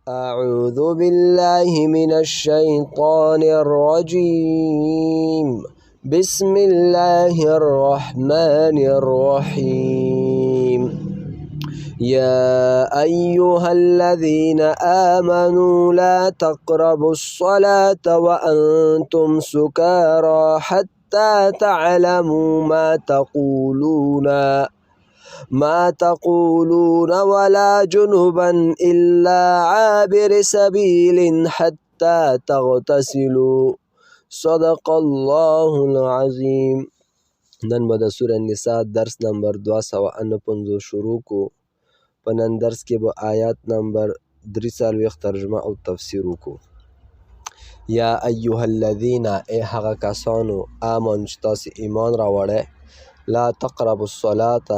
أعوذ بالله من الشيطان الرجيم. بسم الله الرحمن الرحيم. يا أيها الذين آمنوا لا تقربوا الصلاة وأنتم سكارى حتى تعلموا ما تقولون ولا جنبا إلا عابر سبيل حتى تغتسلوا. صدق الله العظيم. نن به د سوره النساء درس نمبر 249 شروع کو. په نن درس کې به آیات نمبر 43 ترجمه او تفسیر وکړو. یا ایها الذین، ای هغه کسانو، آمنو، چې تاسې ایمان راوړی، لا تقربوا الصلاة،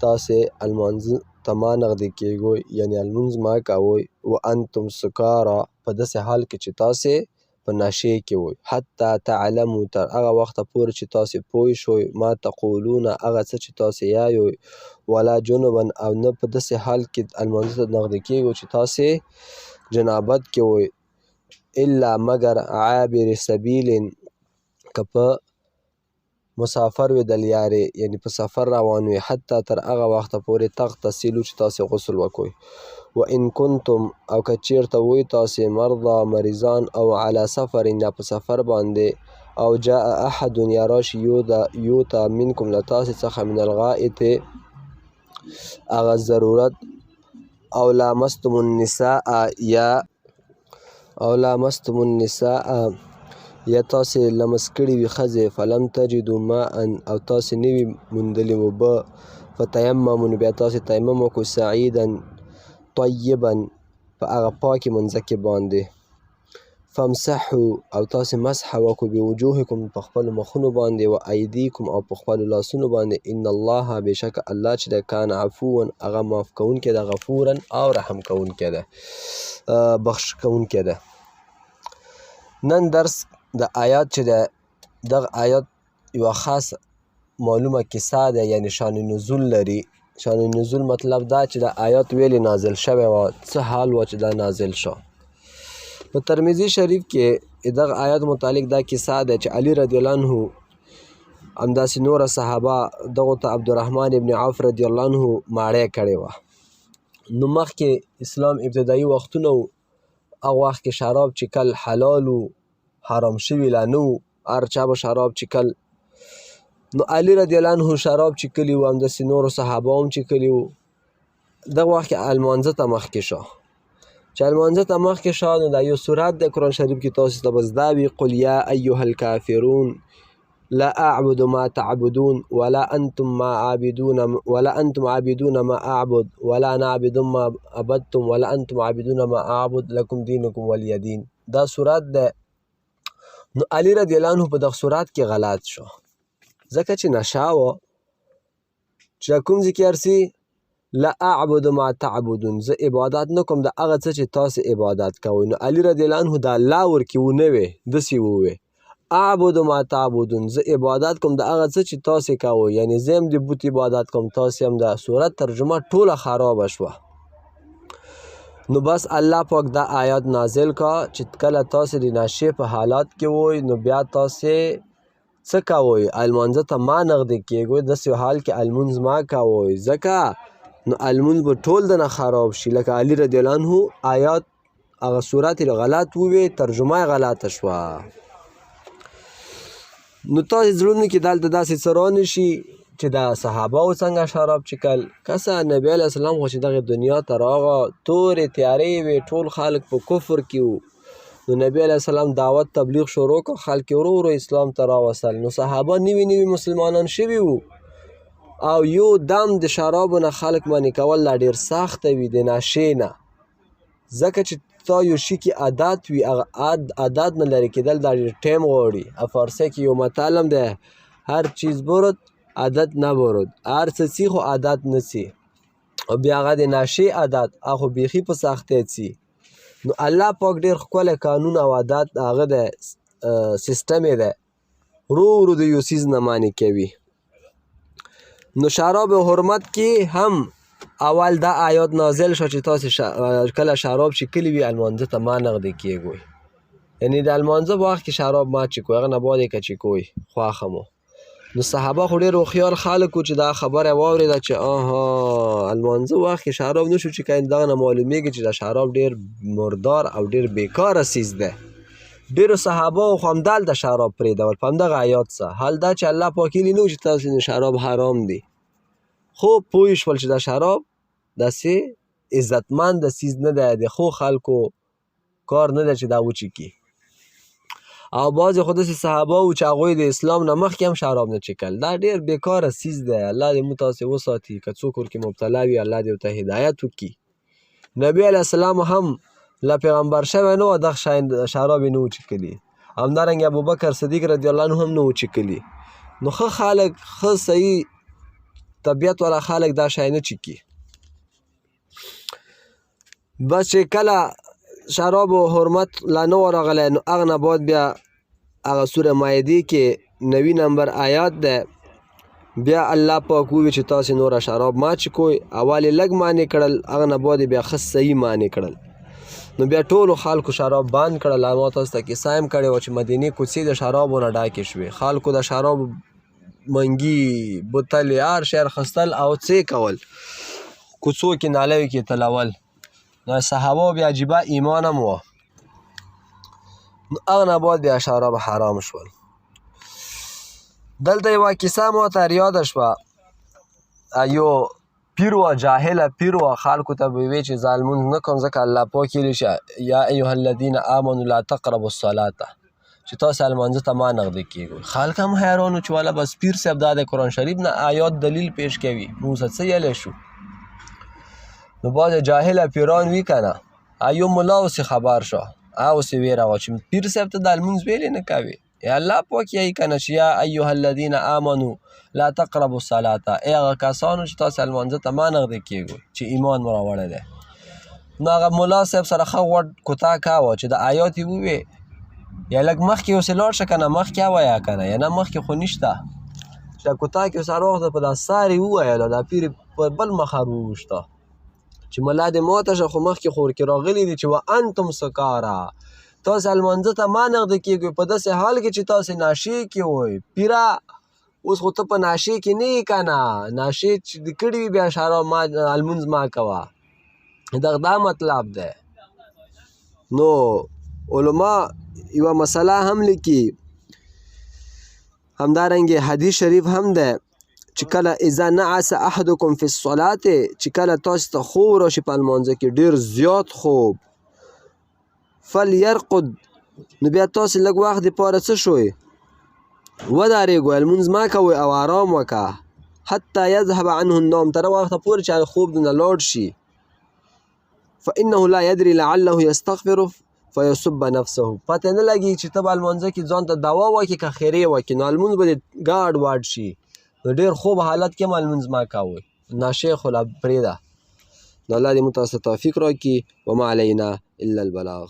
تاسې المانځه ته ما نږدې کېږئ، یعنی المونځ ما کوئ، وانتم سکارا، په داسې حال کې چې تاسې په نشې کې وئ، حتی تعلمو، تر هغه وخته پورې چې تاسې پوه شئ، ما تقولون، هغه څه چې تاسې یایئ، ولا جنبا، او نه په داسې حال کې المانځه ته نږدې کېږئ چې تاسې جنابت کې وئ، الا مګر عابر سبیل، که په مسافر وي د لیارې، یعنی په سفر روان وي، حتی تر هغه وخته پورې تغتسلو، چې تاسې غسل وکړئ. و ان کنتم، او که چیرته وئ تاسې، مرضا، مریضان، او علی سفر، یا په سفر باندې، او جاء احد، یا راشي یو ته، منکم، له تاسې څخه، من الغائط، هغه ضرورت، او لامستم النساء، یا او لامستم النساء، یا تاسې لمس کړي وي ښځې، فلم تجدو ماء، او تاسې نه وي موندلې اوبه، فتیممو، نو بیا تاسې تیمم وکړئ، صعیدا طیبا، په هغه پاکې منځکې باندې، فامسحو، او تاسې مسح وکړئ، بوجوهکم، په خپلو مخونو باندې، و ایدیکم، او په خپلو لاسونو باندې. ان الله، بېشکه الله چې ده، کان عفوا، هغه معاف کوونکی ده، غفورا، او رحم کوونکی ده، بخش کوونکی ده. نن درس د آیات چې ده، دغه آیات یوه خاص معلومه کیسه ده، یعنی شان نزول لري. شان نزول مطلب دا چې د آیات ویلې نازل شوی و، څه حال و چې دا نازل شو. په ترمذي شریف کې دغه آیات متعلق دا کیسه ده چې علی رضی الله عنه، همداسې نور صحابه دغه ته عبدالرحمن ابن عوف رضی الله عنه ماړی کړې وه. نو مخکې اسلام ابتدایي وختونه وو، هغه وخت کې شراب چې کل حلال وو، حرام شوي لا نه وو، هر چا به شراب چکل. نو علی رضی الله عنه شراب چکلي وو، همداسې نورو صحابه هم چکلي وو. دغه وخت کې المانځه ته مخکې شو. چې المانځه ته مخکې شو، نو دا یو سورت د قرآن شریف کې تاسو ته بس دا وي: قل یا ایها الکافرون لا أعبد ما تعبدون ولا أنتم ما عابدون ولا أنتم عابدون ما أعبد ولا أنا عابد ما عبدتم ولا أنتم عابدون ما أعبد لكم دينكم ولي دين. دا سورت ده. نو علی رضی الله عنه په دغه سورت کې غلط شو، ځکه چې نشه وه. چې کوم ځای کې ارسي لا اعبد ما تعبدون، زه عبادت نه کوم د هغه څه چې تاسو عبادت کوئ، نو علی رضی الله عنه دا لا ورکې ونه وی، داسې ووی: اعبد ما تعبدون، زه عبادت کوم د هغه څه چې تاسو کوئ، یعنی زه هم د بت عبادت کوم، تاسو هم. د سورت ترجمه ټوله خرابه شوه. نو بس الله پاک دا آیات نازل کا چې کله تاسو د نشې په حالات کې وئ، نو بیا تاسو څه کوئ؟ المانځه ته ما نږدې کېږئ، داسې حال کې المونځ ما کوئ، ځکه نو المونځ به ټول دنه خراب شي، لکه علی رضی الله عنه آیات هغه سورت یې غلط ووی، ترجمه یې غلطه شوه. نو تاسو زړونو کې دلته داسې څه رانه شي چې دا صحابه و څنګه شراب چکل. کسه نبی علیه السلام خو چې دغه دنیا ته راغه، تورې تیارې وې، ټول خلک په کفر کې وو. نو نبی علیه السلام دعوت تبلیغ شروع کړ، خلک یې ورو ورو اسلام ته راوستل. نو صحابه نوي نوي مسلمانان شوي وو، او یو دم د شرابو نه خلک منع کول لا ډېر سخته وي د نشې نه، ځکه چې تا یو شي کې عادت وي، هغه عادت نه لرې کېدل دا ډېر ټایم غواړي. او فارسي کې یو متل هم دی: هر چیز برد عادت نه برد. هر څه څي خو عادت نه څي، او بیا هغه د نشې عادت هغه خو بیخي په سختۍ څي. نو الله پاک ډېر ښکلی قانون او عادت هغه دی، سیستم یې دی، ورو ورو د یو څیز نه منع کوي. نو شراب حرمت کې هم اول دا آیات نازل شو چې تاسو کله شراب چې کلی وي المانځه ته ما نغدې کیږئ، یعنی د المانځه په وخت کې شراب ما چې کوی، هغه نه بعد یې که چې کوی خوښه مو. نو صحابه خو ډېر هوښیار خلک وو چې دا خبره یې واورېده چې آها المانځه وخت کې شراب نه شو چې کوی، دغه نه معلومیږي چې دا شراب ډېر مردار او ډېر بیکاره څیز دی. ډېرو صحابه خو همدلته شراب پرېږدول په همدغه آیات سره، حال دا چې الله پاک ویلي نه وو چې تاسو شراب حرام دي، خو پوه شول چې دا شراب داسې عزتمند څیز نه دی، د ښو خلکو کار نه دی چې دا وچکي. او بعضې خو داسې صحابه وو چې هغوی د اسلام نه مخکې هم شراب نه چکل. دا ډېر بېکاره څیز دی، الله دې موږ تاسې وساتي. که څوک ورکې مبتلا وي الله دې ورته هدایت وکړي. نبی علیه السلام هم لا پیغمبر شوی نه و، دغه شراب یې نه وو چکلي. همدارنګه ابوبکر صدیق رضی الله عنه هم نه وو چکلي. نو ښه خلک، ښه صحیح طبیعت والا خلک دا شی نه چکي. بس چې کله شراب او حرمت لا نه و راغلی، نو هغه نه بعد بیا هغه سوره مائده کې 90 نمبر آیات ده، بیا الله پاک ووی چې تاسو نور شراب ما چکوئ. اول یې لږ معنی کړل، هغه نه بعد یې بیا ښه صحیح معنی کړل. نو بیا ټولو خلکو شراب بند کړل. ما تاسو ته کیسه هم کړې وه چې مدینې کوڅې د شرابو نه ډکې شوې، خلکو د شرابو منګي، بوتلې، هر شی اخیستل او څه کول، کوڅو کې نالیو کې تلول. نو صحابه بیا عجیبه ایمان هم وه. نو هغه نه بعد بیا شراب حرام شول. دلته یوه کیسه ما ته یاده شوه، یو پیر و، جاهله پیر و، خلکو ته به وی چې زه لمونځ نه کوم ځکه الله پاک ویلي چې یا ایها الذین آمنوا لا تقربوا الصلاة، چې تاسو لمانځه ته ما نغدې کېږئ. خلک هم حیران وو چې والا بس پیر صاحب دا د قرآن شریف نه آیات دلیل پیش کوي، موږ څه یلی شو؟ نو بعضې جاهله پیران وي که نه، یو ملا اوسې خبر شو، هغه اوسې ویره وه چې پیر صاحب ته دا لمونځ ویلې نه کوي، یا الله پاک یې که نه چې یا ایها الذین آمنو لا تقربوا الصلاة، ای هغه کسانو چې تاسو لمانځه ته ما نغدې کېږئ چې ایمان مو راوړی دی. نو هغه ملا صاحب سره ښه غوړ کوتا کاوه چې د آیات یې ووې، یا لږ مخکې اوسې لاړ شه که نه، مخکې ووایه که نه، یا نه مخکې خو نشته چې دا کوتا کې اوس هر وخت په دا سار یې وویله، دا پیر یې په بل مخ وویشته چې ملا دې ماته شه، خو مخکې خو ورکې راغلي دي چې وانتم سکارا، تاسو لمانځه ته ما نغدې کېږئ په داسې حال کې چې تاسې ناشې کې وئ. پیره اوس خو ته په ناشې کې نه یې که نه، ناشې چې دې کړي وي بیا شراب ما لمونځ ما کوه، دغه دا مطلب دی. نو علما یوه مسله هم لیکي، همدارنګه حدیث شریف هم ده چې کله اذا نعس احدکم فی الصلاة، چې کله تاسو ته خوب راشي په لمانځه کې ډېر زیات خوب، فلیرقد، نو بیا تاسو لږ وخت دپاره څه شوئ، ودرېږئ، لمونځ مه کوئ او آرام وکړه، حتی یذهب عنه النوم، تر هغه وخته پورې چې خوب درنه لاړ شي. فانه لا یدري لعله یستغفر فیسب نفسه، پته نه لګي چې ته به لمانځه کې ځان ته دوا وکړې که خیرې وکړې، نو لمونځ به دې ګاډ واډ شي. نو ډېر خوب حالت کې هم لمونځ مه کوئ، ناشې خو لا پرېږده. نو الله دې موږ تاسو ته توفیق راکړي. وما علینا الا البلاغ.